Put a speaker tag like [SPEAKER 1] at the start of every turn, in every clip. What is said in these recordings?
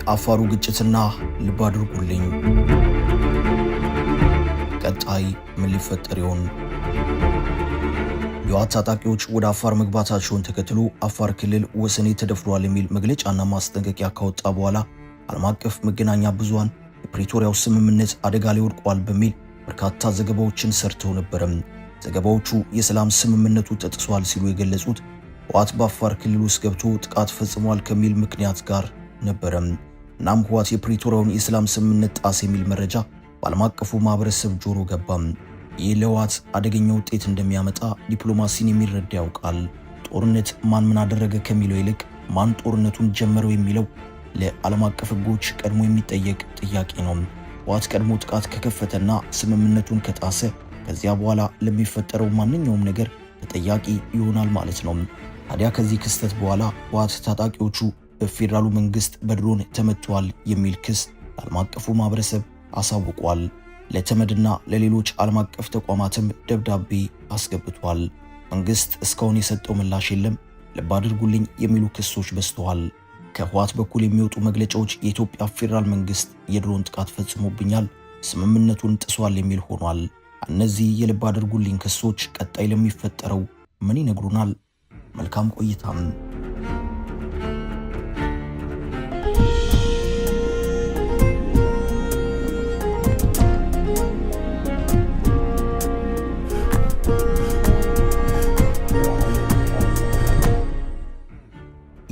[SPEAKER 1] የአፋሩ ግጭትና ልብ አድርጉልኝ፣ ቀጣይ ምን ሊፈጠር ይሆን? የህወሓት ታጣቂዎች ወደ አፋር መግባታቸውን ተከትሎ አፋር ክልል ወሰኔ ተደፍሯል የሚል መግለጫና ማስጠንቀቂያ ካወጣ በኋላ ዓለም አቀፍ መገናኛ ብዙሃን የፕሪቶሪያው ስምምነት አደጋ ላይ ወድቋል በሚል በርካታ ዘገባዎችን ሰርተው ነበረም። ዘገባዎቹ የሰላም ስምምነቱ ተጥሷል ሲሉ የገለጹት ህወሓት በአፋር ክልል ውስጥ ገብቶ ጥቃት ፈጽሟል ከሚል ምክንያት ጋር ነበረም። እናም ህወሓት የፕሪቶሪያውን የሰላም ስምምነት ጣስ የሚል መረጃ በዓለም አቀፉ ማህበረሰብ ጆሮ ገባም። ይህ ለህወሓት አደገኛ ውጤት እንደሚያመጣ ዲፕሎማሲን የሚረዳ ያውቃል። ጦርነት ማን ምን አደረገ ከሚለው ይልቅ ማን ጦርነቱን ጀመረው የሚለው ለዓለም አቀፍ ህጎች ቀድሞ የሚጠየቅ ጥያቄ ነው። ህወሓት ቀድሞ ጥቃት ከከፈተና ስምምነቱን ከጣሰ ከዚያ በኋላ ለሚፈጠረው ማንኛውም ነገር ተጠያቂ ይሆናል ማለት ነው። ታዲያ ከዚህ ክስተት በኋላ ህወሓት ታጣቂዎቹ በፌዴራሉ መንግስት በድሮን ተመቷል የሚል ክስ ለዓለም አቀፉ ማህበረሰብ አሳውቋል። ለተመድና ለሌሎች ዓለም አቀፍ ተቋማትም ደብዳቤ አስገብቷል። መንግስት እስካሁን የሰጠው ምላሽ የለም። ልብ አድርጉልኝ የሚሉ ክሶች በዝተዋል። ከህወሓት በኩል የሚወጡ መግለጫዎች የኢትዮጵያ ፌዴራል መንግስት የድሮን ጥቃት ፈጽሞብኛል፣ ስምምነቱን ጥሷል የሚል ሆኗል። እነዚህ የልብ አድርጉልኝ ክሶች ቀጣይ ለሚፈጠረው ምን ይነግሩናል? መልካም ቆይታም።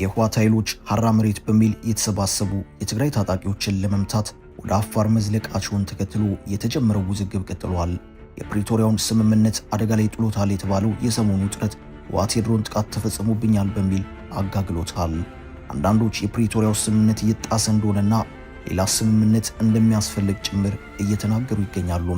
[SPEAKER 1] የህወሓት ኃይሎች ሐራ መሬት በሚል የተሰባሰቡ የትግራይ ታጣቂዎችን ለመምታት ወደ አፋር መዝለቃቸውን ተከትሎ የተጀመረው ውዝግብ ቀጥሏል። የፕሪቶሪያውን ስምምነት አደጋ ላይ ጥሎታል የተባለው የሰሞኑ ውጥረት ህወሓት የድሮን ጥቃት ተፈጽሞብኛል በሚል አጋግሎታል። አንዳንዶች የፕሪቶሪያው ስምምነት እየጣሰ እንደሆነና ሌላ ስምምነት እንደሚያስፈልግ ጭምር እየተናገሩ ይገኛሉ።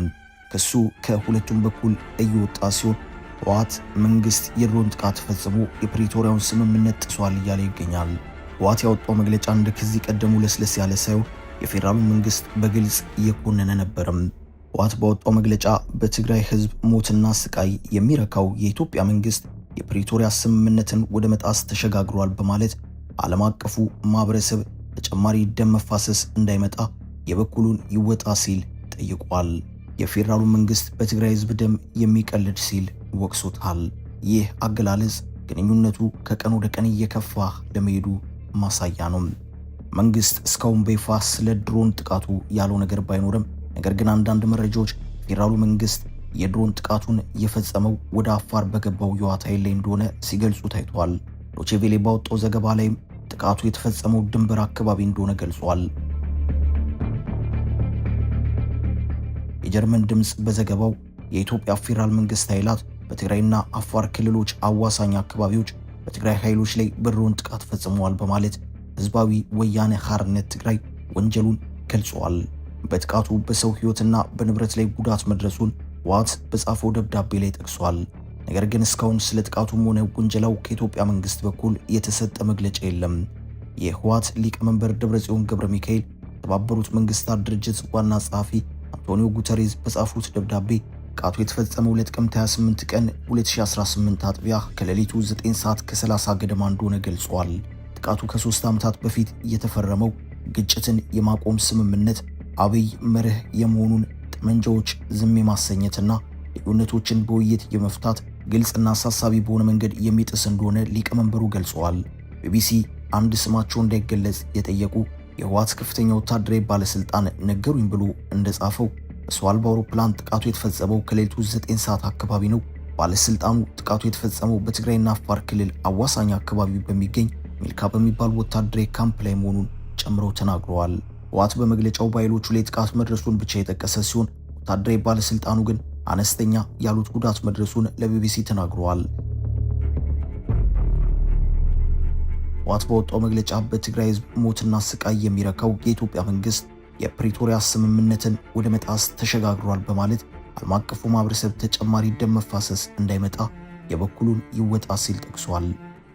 [SPEAKER 1] ክሱ ከሁለቱም በኩል እየወጣ ሲሆን ህወሓት መንግስት የድሮን ጥቃት ፈጽሞ የፕሪቶሪያውን ስምምነት ጥሷል እያለ ይገኛል። ህወሓት ያወጣው መግለጫ እንደ ከዚህ ቀደሙ ለስለስ ያለ ሳይሆን የፌዴራሉ መንግስት በግልጽ እየኮነነ ነበርም። ህወሓት ባወጣው መግለጫ በትግራይ ህዝብ ሞትና ስቃይ የሚረካው የኢትዮጵያ መንግስት የፕሪቶሪያ ስምምነትን ወደ መጣስ ተሸጋግሯል በማለት ዓለም አቀፉ ማህበረሰብ ተጨማሪ ደም መፋሰስ እንዳይመጣ የበኩሉን ይወጣ ሲል ጠይቋል። የፌዴራሉ መንግስት በትግራይ ህዝብ ደም የሚቀልድ ሲል ወቅሶታል። ይህ አገላለጽ ግንኙነቱ ከቀን ወደ ቀን እየከፋ ለመሄዱ ማሳያ ነው። መንግስት እስካሁን በይፋ ስለ ድሮን ጥቃቱ ያለው ነገር ባይኖርም፣ ነገር ግን አንዳንድ መረጃዎች ፌዴራሉ መንግስት የድሮን ጥቃቱን የፈጸመው ወደ አፋር በገባው የህወሓት ኃይል ላይ እንደሆነ ሲገልጹ ታይቷል። ዶቼቬሌ ባወጣው ዘገባ ላይም ጥቃቱ የተፈጸመው ድንበር አካባቢ እንደሆነ ገልጿል። የጀርመን ድምፅ በዘገባው የኢትዮጵያ ፌዴራል መንግስት ኃይላት በትግራይና አፋር ክልሎች አዋሳኝ አካባቢዎች በትግራይ ኃይሎች ላይ በድሮን ጥቃት ፈጽመዋል በማለት ህዝባዊ ወያነ ሓርነት ትግራይ ወንጀሉን ገልጿል። በጥቃቱ በሰው ህይወትና በንብረት ላይ ጉዳት መድረሱን ህወሓት በጻፈው ደብዳቤ ላይ ጠቅሷል። ነገር ግን እስካሁን ስለ ጥቃቱም ሆነ ውንጀላው ከኢትዮጵያ መንግስት በኩል የተሰጠ መግለጫ የለም። የህወሓት ሊቀመንበር ደብረጽዮን ገብረ ሚካኤል የተባበሩት መንግስታት ድርጅት ዋና ጸሐፊ አንቶኒዮ ጉተሬዝ በጻፉት ደብዳቤ ጥቃቱ የተፈጸመው ለጥቅምት 28 ቀን 2018 አጥቢያ ከሌሊቱ 9 ሰዓት ከ30 ገደማ እንደሆነ ገልጿል። ጥቃቱ ከ3 ዓመታት በፊት የተፈረመው ግጭትን የማቆም ስምምነት አብይ መርህ የመሆኑን ጠመንጃዎች ዝም የማሰኘትና ልዩነቶችን በውይይት የመፍታት ግልጽና አሳሳቢ በሆነ መንገድ የሚጥስ እንደሆነ ሊቀመንበሩ ገልጸዋል። ቢቢሲ አንድ ስማቸው እንዳይገለጽ የጠየቁ የህወሓት ከፍተኛ ወታደራዊ ባለስልጣን ነገሩኝ ብሎ እንደጻፈው በሰው አልባ አውሮፕላን ጥቃቱ የተፈጸመው ከሌሊቱ 9 ሰዓት አካባቢ ነው። ባለስልጣኑ ጥቃቱ የተፈጸመው በትግራይና አፋር ክልል አዋሳኝ አካባቢ በሚገኝ ሚልካ በሚባል ወታደራዊ ካምፕ ላይ መሆኑን ጨምረው ተናግረዋል። ህወሓት በመግለጫው በኃይሎቹ ላይ ጥቃት መድረሱን ብቻ የጠቀሰ ሲሆን ወታደራዊ ባለስልጣኑ ግን አነስተኛ ያሉት ጉዳት መድረሱን ለቢቢሲ ተናግረዋል። ህወሓት ባወጣው መግለጫ በትግራይ ህዝብ ሞትና ስቃይ የሚረካው የኢትዮጵያ መንግስት የፕሪቶሪያ ስምምነትን ወደ መጣስ ተሸጋግሯል በማለት ዓለም አቀፉ ማህበረሰብ ተጨማሪ ደም መፋሰስ እንዳይመጣ የበኩሉን ይወጣ ሲል ጠቅሷል።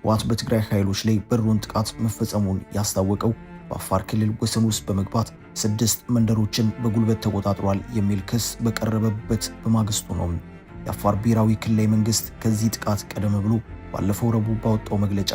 [SPEAKER 1] ህወሓት በትግራይ ኃይሎች ላይ በድሮን ጥቃት መፈጸሙን ያስታወቀው በአፋር ክልል ወሰን ውስጥ በመግባት 6 መንደሮችን በጉልበት ተቆጣጥሯል የሚል ክስ በቀረበበት በማግስቱ ነው። የአፋር ብሔራዊ ክልላዊ መንግስት ከዚህ ጥቃት ቀደም ብሎ ባለፈው ረቡዕ ባወጣው መግለጫ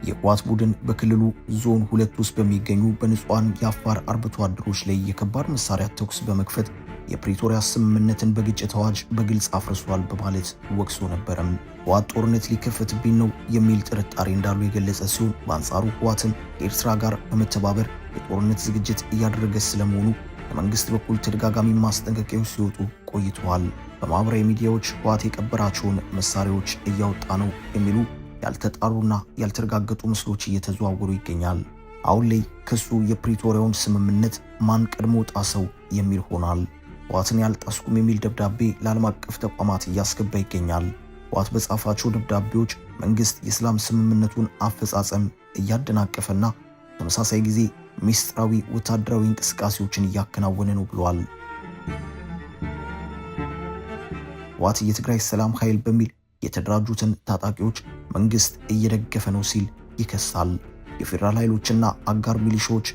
[SPEAKER 1] የህወሓት ቡድን በክልሉ ዞን 2 ውስጥ በሚገኙ በንጹሃን የአፋር አርብቶ አደሮች ላይ የከባድ መሳሪያ ተኩስ በመክፈት የፕሪቶሪያ ስምምነትን በግጭት አዋጅ በግልጽ አፍርሷል በማለት ወቅሶ ነበረም። ህወሓት ጦርነት ሊከፈትብኝ ነው የሚል ጥርጣሬ እንዳሉ የገለጸ ሲሆን በአንጻሩ ህወሓትም ከኤርትራ ጋር በመተባበር የጦርነት ዝግጅት እያደረገ ስለመሆኑ በመንግስት በኩል ተደጋጋሚ ማስጠንቀቂያዎች ሲወጡ ቆይተዋል። በማህበራዊ ሚዲያዎች ህወሓት የቀበራቸውን መሳሪያዎች እያወጣ ነው የሚሉ ያልተጣሩና ያልተረጋገጡ ምስሎች እየተዘዋወሩ ይገኛል። አሁን ላይ ክሱ የፕሪቶሪያውን ስምምነት ማን ቀድሞ ጣሰው የሚል ሆኗል። ህወሓትን ያልጣስኩም የሚል ደብዳቤ ለዓለም አቀፍ ተቋማት እያስገባ ይገኛል። ህወሓት በጻፋቸው ደብዳቤዎች መንግስት የሰላም ስምምነቱን አፈጻጸም እያደናቀፈና ተመሳሳይ ጊዜ ሚስጥራዊ ወታደራዊ እንቅስቃሴዎችን እያከናወነ ነው ብሏል። ህወሓት የትግራይ ሰላም ኃይል በሚል የተደራጁትን ታጣቂዎች መንግስት እየደገፈ ነው ሲል ይከሳል። የፌዴራል ኃይሎችና አጋር ሚሊሻዎች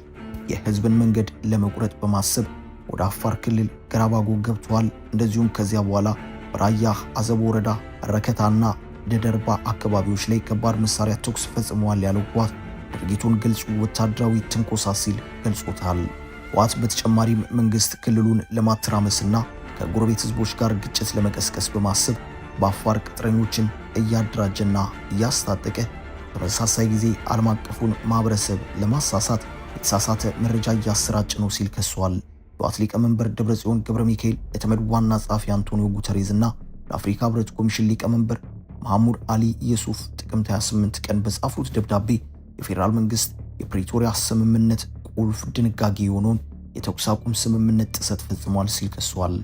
[SPEAKER 1] የህዝብን መንገድ ለመቁረጥ በማሰብ ወደ አፋር ክልል ገራባጎ ገብተዋል። እንደዚሁም ከዚያ በኋላ በራያ አዘቦ ወረዳ ረከታና ደደርባ አካባቢዎች ላይ ከባድ መሳሪያ ተኩስ ፈጽመዋል ያለው ህወሓት ድርጊቱን ግልጽ ወታደራዊ ትንኮሳ ሲል ገልጾታል። ህወሓት በተጨማሪም መንግስት ክልሉን ለማተራመስና ከጎረቤት ህዝቦች ጋር ግጭት ለመቀስቀስ በማሰብ በአፋር ቅጥረኞችን እያደራጀና እያስታጠቀ በተመሳሳይ ጊዜ ዓለም አቀፉን ማህበረሰብ ለማሳሳት የተሳሳተ መረጃ እያሰራጨ ነው ሲል ከሷል። ህወሓት ሊቀመንበር ደብረጽዮን ገብረ ሚካኤል ለተመድ ዋና ጸሐፊ አንቶኒዮ ጉተሬዝ እና ለአፍሪካ ህብረት ኮሚሽን ሊቀመንበር መሐሙድ አሊ የሱፍ ጥቅምት 28 ቀን በጻፉት ደብዳቤ የፌዴራል መንግስት የፕሪቶሪያ ስምምነት ቁልፍ ድንጋጌ የሆነውን የተኩስ አቁም ስምምነት ጥሰት ፈጽሟል ሲል ከሷል።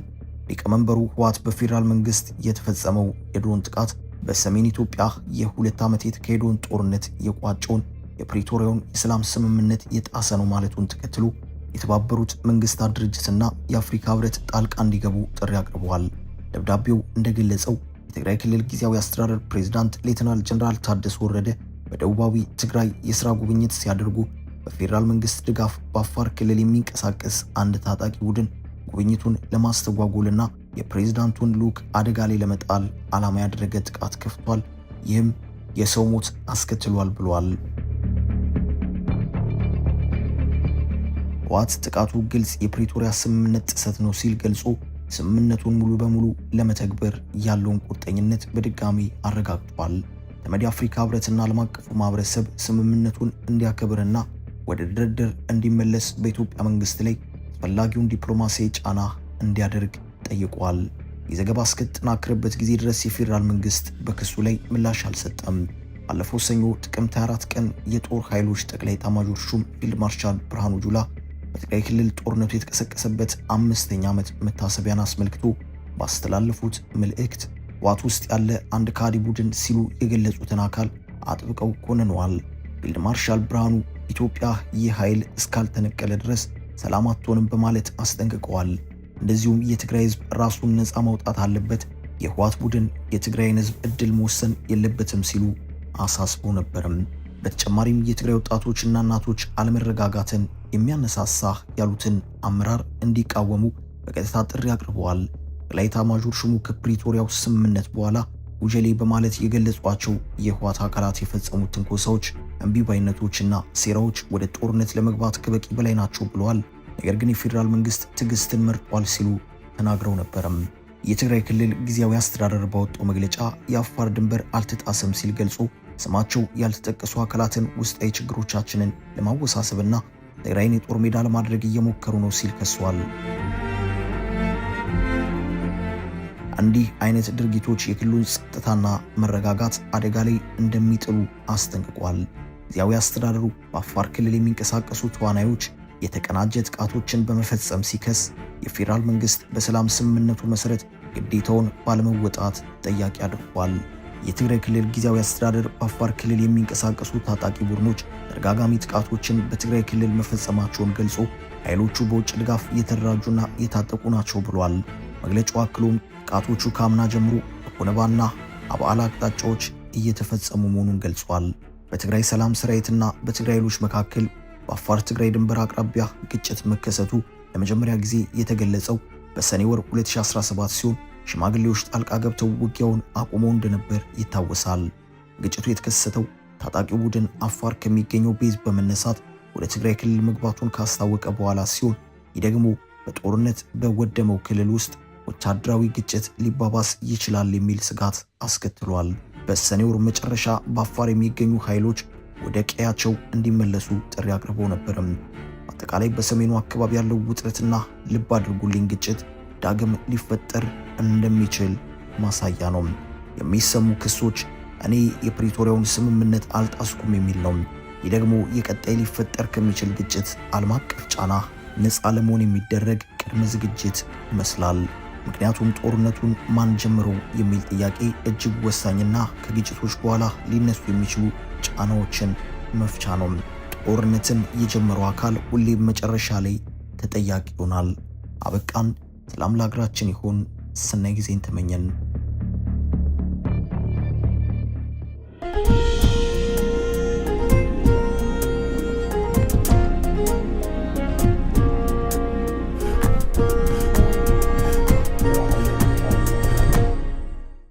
[SPEAKER 1] ሊቀመንበሩ ህወሓት በፌዴራል መንግስት የተፈጸመው የድሮን ጥቃት በሰሜን ኢትዮጵያ የ2 ዓመት የተካሄደውን ጦርነት የቋጨውን የፕሪቶሪያውን የሰላም ስምምነት የጣሰ ነው ማለቱን ተከትሎ የተባበሩት መንግስታት ድርጅትና የአፍሪካ ህብረት ጣልቃ እንዲገቡ ጥሪ አቅርበዋል። ደብዳቤው እንደገለጸው የትግራይ ክልል ጊዜያዊ አስተዳደር ፕሬዝዳንት ሌተናል ጀነራል ታደሰ ወረደ በደቡባዊ ትግራይ የስራ ጉብኝት ሲያደርጉ በፌዴራል መንግስት ድጋፍ በአፋር ክልል የሚንቀሳቀስ አንድ ታጣቂ ቡድን ጉብኝቱን ለማስተጓጎልና የፕሬዝዳንቱን ልዑክ አደጋ ላይ ለመጣል ዓላማ ያደረገ ጥቃት ከፍቷል። ይህም የሰው ሞት አስከትሏል ብሏል። ህወሓት ጥቃቱ ግልጽ የፕሪቶሪያ ስምምነት ጥሰት ነው ሲል ገልጾ ስምምነቱን ሙሉ በሙሉ ለመተግበር ያለውን ቁርጠኝነት በድጋሚ አረጋግጧል። ተመድ፣ የአፍሪካ ህብረትና ዓለም አቀፉ ማህበረሰብ ስምምነቱን እንዲያከብርና ወደ ድርድር እንዲመለስ በኢትዮጵያ መንግስት ላይ አስፈላጊውን ዲፕሎማሲያዊ ጫና እንዲያደርግ ጠይቋል። የዘገባ እስከተጠናከረበት ጊዜ ድረስ የፌዴራል መንግስት በክሱ ላይ ምላሽ አልሰጠም። ባለፈው ሰኞ ጥቅምት 24 ቀን የጦር ኃይሎች ጠቅላይ ኤታማዦር ሹም ፊልድ ማርሻል ብርሃኑ ጁላ በትግራይ ክልል ጦርነቱ የተቀሰቀሰበት 5ኛ ዓመት መታሰቢያን አስመልክቶ ባስተላለፉት መልእክት ህወሓት ውስጥ ያለ አንድ ከሃዲ ቡድን ሲሉ የገለጹትን አካል አጥብቀው ኮንነዋል። ፊልድ ማርሻል ብርሃኑ ኢትዮጵያ ይህ ኃይል እስካልተነቀለ ድረስ ሰላም አትሆንም በማለት አስጠንቅቀዋል። እንደዚሁም የትግራይ ህዝብ ራሱን ነፃ ማውጣት አለበት፣ የህወሓት ቡድን የትግራይን ህዝብ እድል መወሰን የለበትም ሲሉ አሳስበው ነበርም። በተጨማሪም የትግራይ ወጣቶችና እናቶች አለመረጋጋትን የሚያነሳሳ ያሉትን አመራር እንዲቃወሙ በቀጥታ ጥሪ አቅርበዋል። ጠቅላይ ኤታማዦር ሹሙ ከፕሪቶሪያው ስምምነት በኋላ ጉጀሌ በማለት የገለጿቸው የህወሓት አካላት የፈጸሙት ትንኮሳዎች፣ እምቢባይነቶችና ሴራዎች ወደ ጦርነት ለመግባት ከበቂ በላይ ናቸው ብለዋል። ነገር ግን የፌዴራል መንግስት ትዕግስትን መርጧል ሲሉ ተናግረው ነበርም። የትግራይ ክልል ጊዜያዊ አስተዳደር ባወጣው መግለጫ የአፋር ድንበር አልተጣሰም ሲል ገልጾ ስማቸው ያልተጠቀሱ አካላትን ውስጣዊ ችግሮቻችንን ለማወሳሰብና ትግራይን የጦር ሜዳ ለማድረግ እየሞከሩ ነው ሲል ከሷል። እንዲህ አይነት ድርጊቶች የክልሉን ጸጥታና መረጋጋት አደጋ ላይ እንደሚጥሉ አስጠንቅቋል። ጊዜያዊ አስተዳደሩ በአፋር ክልል የሚንቀሳቀሱ ተዋናዮች የተቀናጀ ጥቃቶችን በመፈጸም ሲከስ የፌዴራል መንግስት በሰላም ስምምነቱ መሰረት ግዴታውን ባለመወጣት ጠያቂ አድርጓል። የትግራይ ክልል ጊዜያዊ አስተዳደር በአፋር ክልል የሚንቀሳቀሱ ታጣቂ ቡድኖች ተደጋጋሚ ጥቃቶችን በትግራይ ክልል መፈጸማቸውን ገልጾ ኃይሎቹ በውጭ ድጋፍ የተደራጁና የታጠቁ ናቸው ብሏል። መግለጫው አክሎም ጥቃቶቹ ከአምና ጀምሮ በኮነባና አብዓላ አቅጣጫዎች እየተፈጸሙ መሆኑን ገልጿል። በትግራይ ሰላም ሰራዊትና በትግራይ ኃይሎች መካከል በአፋር ትግራይ ድንበር አቅራቢያ ግጭት መከሰቱ ለመጀመሪያ ጊዜ የተገለጸው በሰኔ ወር 2017 ሲሆን ሽማግሌዎች ጣልቃ ገብተው ውጊያውን አቁመው እንደነበር ይታወሳል። ግጭቱ የተከሰተው ታጣቂው ቡድን አፋር ከሚገኘው base በመነሳት ወደ ትግራይ ክልል መግባቱን ካስታወቀ በኋላ ሲሆን፣ ይህ ደግሞ በጦርነት በወደመው ክልል ውስጥ ወታደራዊ ግጭት ሊባባስ ይችላል የሚል ስጋት አስከትሏል። በሰኔ ወር መጨረሻ በአፋር የሚገኙ ኃይሎች ወደ ቀያቸው እንዲመለሱ ጥሪ አቅርቦ ነበርም። አጠቃላይ በሰሜኑ አካባቢ ያለው ውጥረትና ልብ አድርጉልኝ ግጭት ዳግም ሊፈጠር እንደሚችል ማሳያ ነው። የሚሰሙ ክሶች እኔ የፕሪቶሪያውን ስምምነት አልጣስኩም የሚል ነው። ይህ ደግሞ የቀጣይ ሊፈጠር ከሚችል ግጭት ዓለም አቀፍ ጫና ነፃ ለመሆን የሚደረግ ቅድመ ዝግጅት ይመስላል። ምክንያቱም ጦርነቱን ማን ጀምረው የሚል ጥያቄ እጅግ ወሳኝና ከግጭቶች በኋላ ሊነሱ የሚችሉ ጫናዎችን መፍቻ ነው። ጦርነትን የጀመረው አካል ሁሌም መጨረሻ ላይ ተጠያቂ ይሆናል። አበቃን። ሰላም ለሀገራችን ይሁን። ሰናይ ጊዜን ተመኘን።